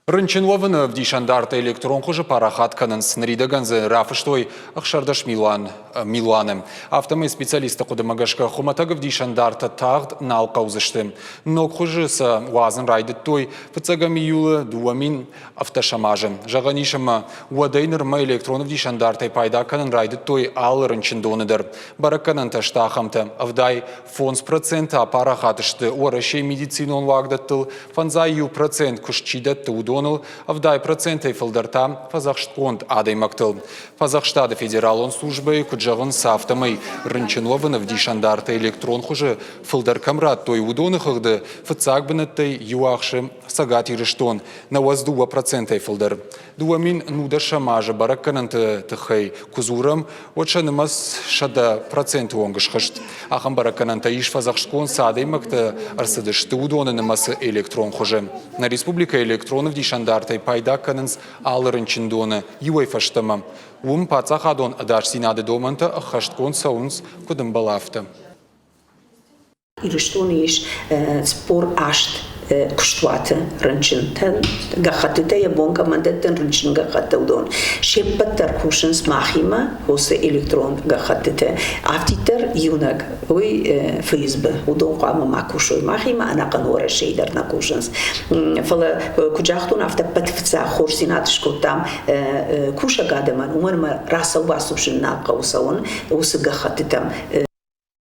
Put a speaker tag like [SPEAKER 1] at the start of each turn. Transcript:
[SPEAKER 1] Рынчын уӕвыны ӕвдисӕндартӕ электрон хуызы парахат кӕнынц. Ныридӕгӕн дзы рафыстой 16 милуан милуаны. Афтӕмӕй специалистты хъуыдымӕ гӕсгӕ хуымӕтӕг ӕвдисӕндартӕ тагъд нал хъӕудзысты. Ног хуызы сӕ уадзын райдыдтой фыццӕгӕм июлы 2017 азы. Зӕгъӕн ис ӕмӕ уӕдӕй нырмӕ электрон ӕвдисӕндартӕй пайда кӕнын райдыдтой алы рынчындоны дӕр. Бӕрӕггӕнӕнтӕ сты ахӕмтӕ. 85% апарахат сты Уӕрӕсейы медицинон уагдӕттыл, фӕндзай иу процент куыст чи дӕтты, уыдоныл, 70 процентӕй фылдӕр та фӕдзӕхстгонд адӕймӕгтыл. Фӕдзӕхстады федералон службӕйы куыд зӕгъынц, афтӕмӕй рынчын уӕвын ӕвдисӕндартӕ электрон хуызы фылдӕр кӕм радтой, уыдоны хыгъды фыццаг бынӕттӕй иу ахсы Цӕгат Ирыстон, 92 процентӕй фылдӕр. 2019 азы бӕрӕггӕнӕнты тыххӕй куы дзурӕм, уӕд сӕ нымӕц 100% онг схызт. Ахӕм бӕрӕггӕнӕнтӕ ис фӕдзӕхстгонд цы адӕймӕгтӕ ӕрцыдысты, уыдоны нымӕцы электрон хуызы. Нӕ республикӕйы электрон ӕвдисӕндартӕй пайда кӕнынц алы рынчындоны иуӕй фӕстӕмӕ. Уым паддзахадон ӕдасдзинады домӕнтӕ ӕххӕстгонд цӕуынц, куыд ӕмбӕлы, афтӕ.
[SPEAKER 2] Ирыстоны ис 48 куыстуаты рынчынтӕн, гӕххӕттытӕ йӕ бон кӕмӕн дӕттын рынчын гӕххӕттӕ уыдон. Се ппӕт дӕр кусынц махимӕ уыцы электрон гӕххӕттытӕ. Афтиддӕр иунӕг уый ФСБ, уыдон хъуамӕ ма кусой махимӕ, ӕнӕхъӕн Уӕрӕсейы дӕр нӕ кусынц. Фӕлӕ, куыд загътон, афтӕ ӕппӕт фыццаг хорздзинад скодтам кусӕг адӕмӕн, уымӕн ӕмӕ рацӕу-бацу сын нал хъӕуы цӕуын уыцы гӕххӕттытӕм.